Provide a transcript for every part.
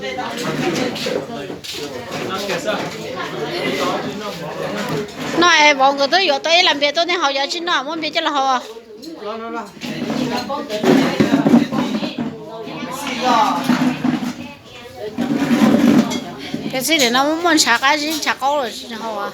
No es vauv nkawd twb yuav tau ib las npias tuaj nej haus, yog tsis noj muab npias coj los haus. Ces txij li no muaj muaj ntshav qab zib ntshav qaub lawm tsis haus.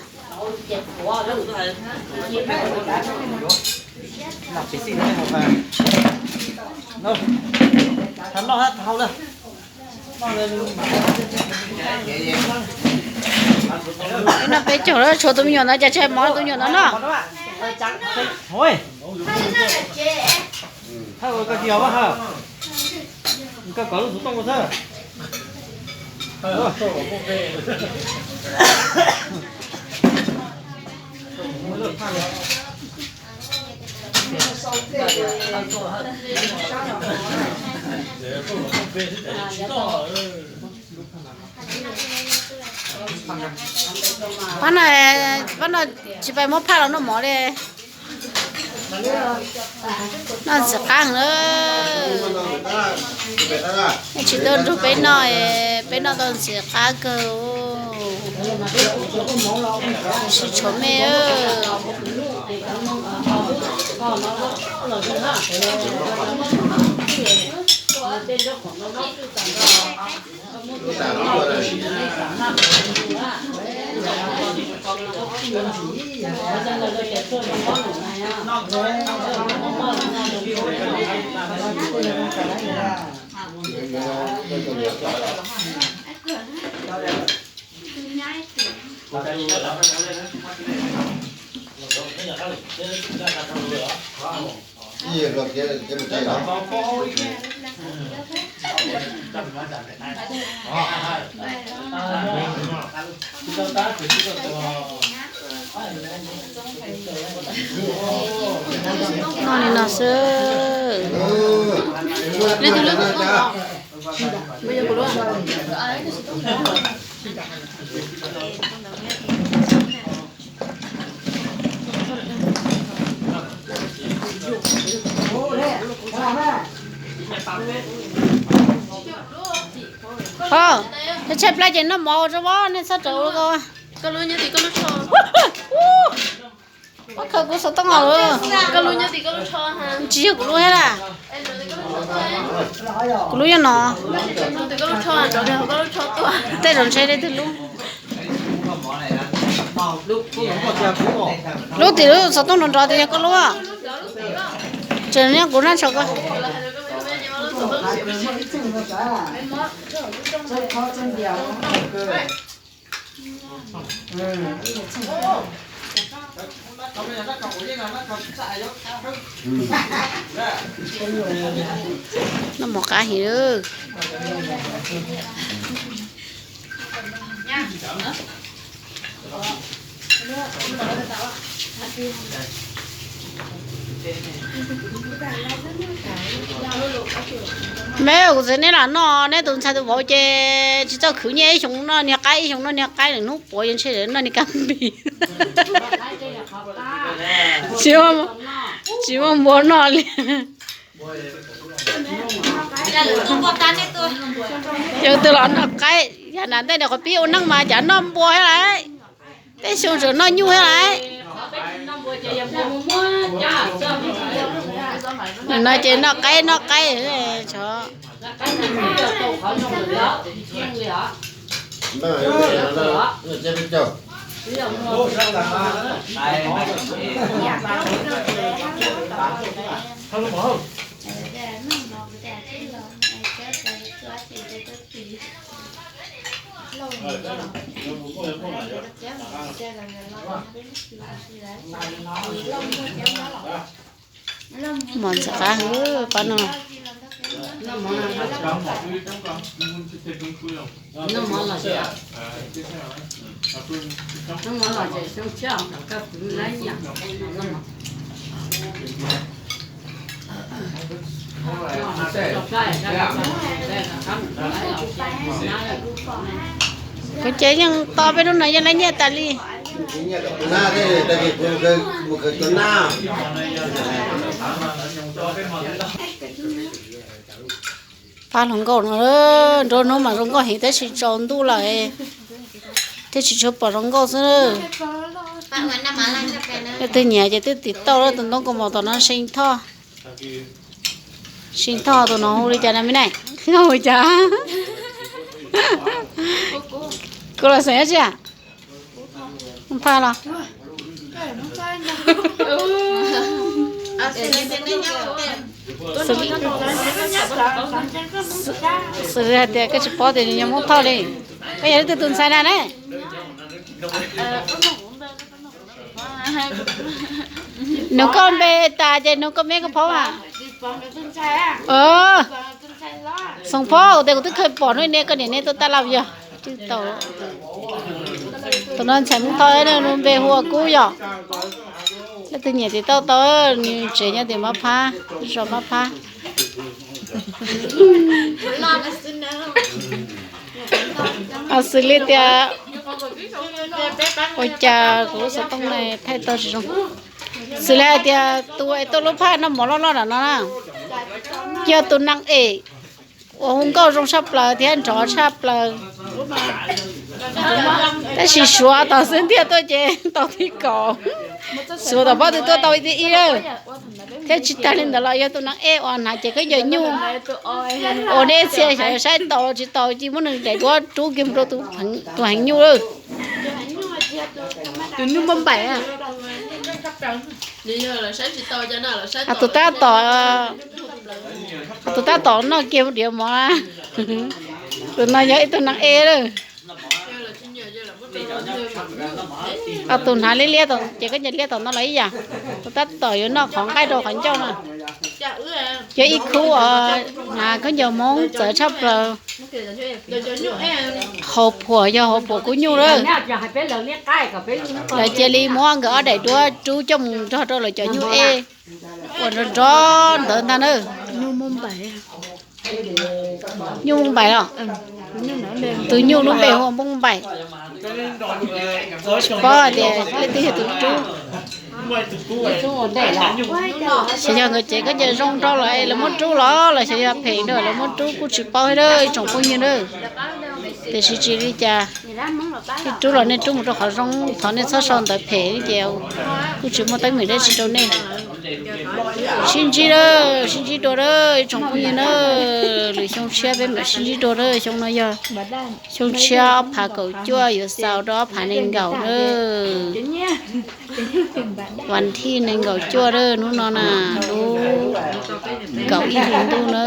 Peb noj peb caug lawm, tshuav tus me nyuam ntawd cas tsis hais mov tus me nyuam ntawd noj. Pab no, pab no tsis pais muab phaj los noj mov li. Noj ntxim qab heev na. Nej tsis tuaj nrog peb noj, peb noj tau ntxim qab kawg. Sib tshuav me. Noj li no xwb. Os, tshaib plab ces noj mov ua rau nej txhob raws ua ko. Koj khaws kuv xov tooj os. Tsis yog kuv lub thiab las. Kuv lub yog no. Tej zaum ntshe li twg lub. Lub tim lub xov tooj nrov nrov tias yog koj lub. Tseem niaj kuv nab tsho ko. Noj mov qab heev. Me, kuv txiv neb lam noj, neb tus ntxhais tus vauv ces tsis txawj khwv nyiaj, ib xyoo noj niag qaib, ib xyoo noj niag qaib, lwm hnub puav ntshe noj niag kab npis. Tsis muaj npua noj li. Yog tus los noj qaib, yam nam ntej nws qhov pib ua neej mas cas noj npua thiab lawm. Tej xyoo tseem noj nyuj thiab lawm. Nim no ces noj qaib noj qaib, tsov. Mov ntxim qab heev pab no. Kuv ces yeej to peb lub no yeej lab nyiaj tas li. Pab hluas nkauj no, nruab hnub mas zoo nkauj heev tab sis tsaus ntuj lawm, thiaj tsis tshua pom zoo nkauj xwb. Leej twg nyiam ces twb tim tauj, tus ntoo kaus mom tom no, Sing Thoj. Sing Thoj tus no hu li cas na me ne? Hu cas? Kuv los xeem dab tsi? Hmoob Thoj los? Xws li hais tias koj tsis paub tias nws yog Hmoob Thoj li. Koj yog leej twg tus ntxhais na ne? Nug koj npe tas ces nug koj me koj phaub a. Xoom Phaub, tias kuv twb kheev pom hnub niaj koj niam nej tuaj taj laj yog. Tus no ntxhais Hmoob Thoj, nws npe hu ua Kub yom. Leej twg nyiam tim tauj tau, nws tsev nyob tim Mab Phab, zos Mab Phab. Xws li tias, ua cas kuv lub xov tooj ne thaij tau tsis zoo. Xws li hais tias tus es tuaj lub phaj noj mov loj loj nram no na, yog tus neeg es uas hu nkauj zoo tshaj plaws thiab nrov tshaj plaws. Tab sis suav tom xwb ntiag tuaj ces tau thib kaum. Suav tom pob tw tuaj tau thib ib lawm. Thiab tsis tas li ntawd los yog tus neeg es uas hnav cev khaub ncaws nyuj uas nej txhia xyov saib tau tsis tau, cia muab nws daim duab rub kiag mus rau tus heev nyuj lawm. Tus tab tom, tus tab tom noj kiag diav mov. Tus no yog ib tug neeg es lawm. Tus hnav liab liab, ces khaub ncaws liab tom no los ib yam. Tus tab tom yuav noj qhov nqaij rau qhov ncauj no. Yog ib khub os, hnav khaub ncaws Hmoob txawv tshaj plaws. Hauv phuam yog hauv phuam kub nyuj lawm. Lawv cia li muab nkawd ob daim duab rub coj mus nrog rau lawv cov nyuj es uas nrov nrov ntawd ntag na. Nyuj Npais los? Tus nyuj lub npe hu ua Npauj Npais. Tsis paub hais tias leej twg yog tus rub. Xyov yog nkawd cev khaub ncaws zoo rau lawv es lawv muab rub los, los xyov yog phem rau lawv muab rub kuj tsis paub thiab ib tsoom phooj ywg na. Tiam sis tsis li cas, nej rub los nej rub mus rau qhov zoo, thov nej txhob sau ntawv phem ces kuj tsis muaj teeb meem dab tsi rau nej. Sib ntsib lawm, sib ntsib dua lawm ib tsoom phooj ywg na. Lwm xyoo tshiab peb mam sib ntsib dua lawm. Xyoo no yog xyoo tshiab ob phav kaum cuaj, yuav xaus rau ob phav nees nkaum na. Vas thij nees nkaum cuaj na, hnub no na, lub kaum ib hlis ntuj na.